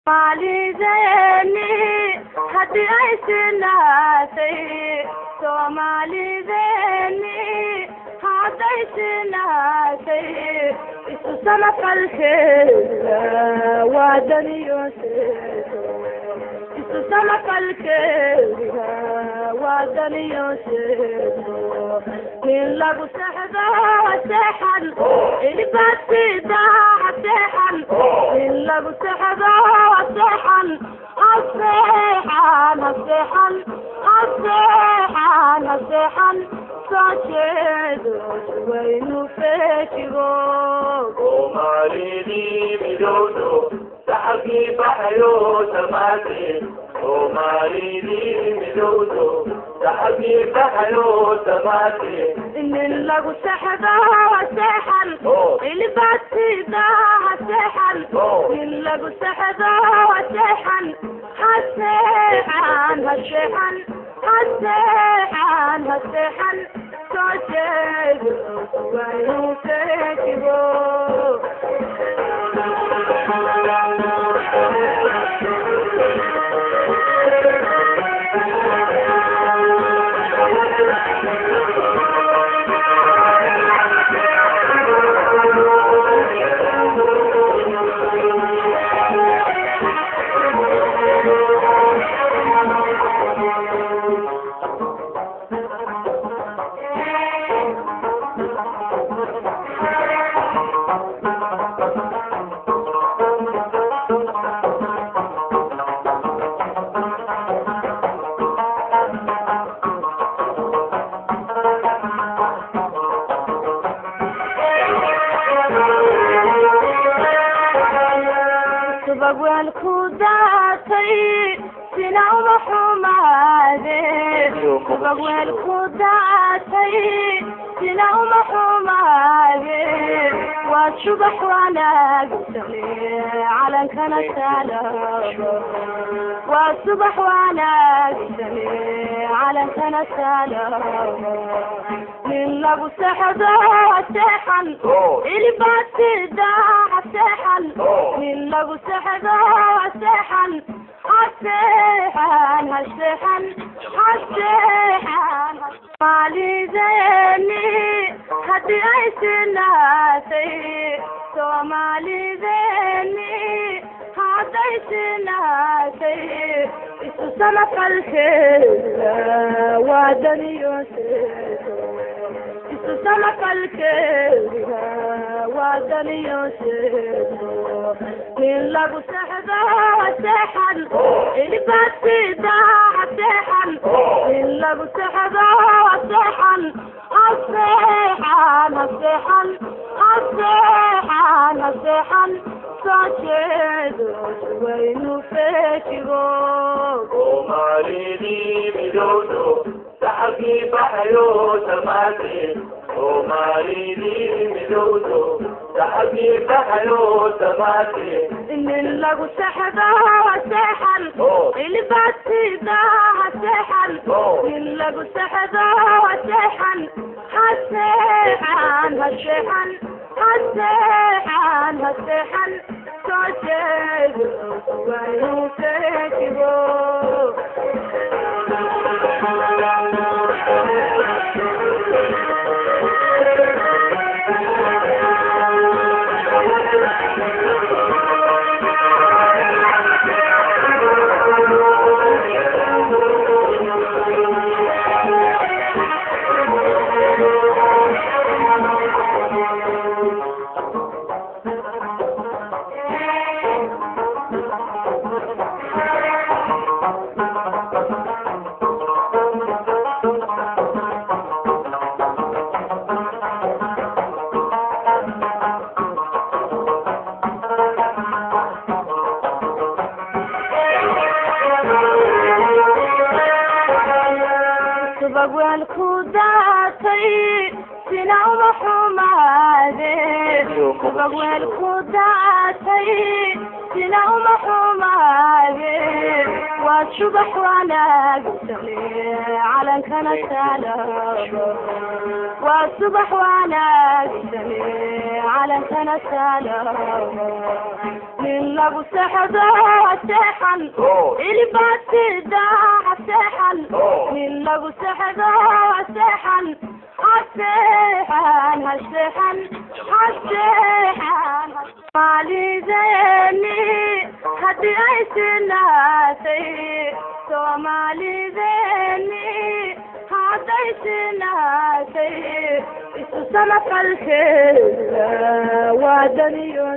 Soomaalideeni haddii ay sinaatay, Soomaalideeni hadday sinaatay, isu samafalkeeda waa daniyo seeto, isu samafalkeeda waa daniyo seeto. Nin lagu sexdo seexan ilbaasida seexan, nin lagu sexdo seexan haseexan haseexan haseexan haseexan, soo jeedo waynu feejigo. Soomaalidii midowdo saxalkii baxayo samaate, Soomaalidii midowdo saxalkii baxayo samaate. Nin lagu sexdo seexan ilbaasida haseexan, nin lagu sexdo seexan haseexan haseexan haseexan haseexan, soo jeedo waynu feejigo. Subag weel ku daatay sina uma xumaade, subag weel ku daatay sina uma xumaade, waa subax wanaagsane calankana salaamo, waa subax wanaagsane calankana salaamo. Nin lagu sexdo seexan ilbaasida haseexan, nin lagu sexdo seexan haseexan haseexan haseexan. Soomaalideeni haddii ay sinaatay, Soomaalideeni hadday sinaatay, isu samafalkeeda waa daniyo seeto, isu samafalkeeda waa daniyo seeto. Nin lagu sexdo seexan ilbaasida haseexan, nin lagu sexdo seexan haseexan haseexan haseexan haseexan, soo jeedo waynu feejigo. Soomaalidii midowdo saxalkii baxayo samaate, Soomaalidii midowdo saxalkii baxayo samaate. Nin lagu sexdo seexan ilbaasida haseexan, nin lagu sexdo seexan haseexan haseexan haseexan haseexan, soo jeedo waynu feejigo. Subag weel ku daatay sina uma xumaade, subag weel ku daatay sina uma xumaade, waa Subax wanaagsane calankana salaamo, waa subax wanaagsane calankana salaamo. Nin lagu sexdo seexan ilbaasida seexan, nin lagu sexdo seexan, haseexan haseexan haseexan. Soomaalideeni haddii ay sinaatay, Soomaalideeni hadday sinaatay, isu samafalkeeda waa daniyo.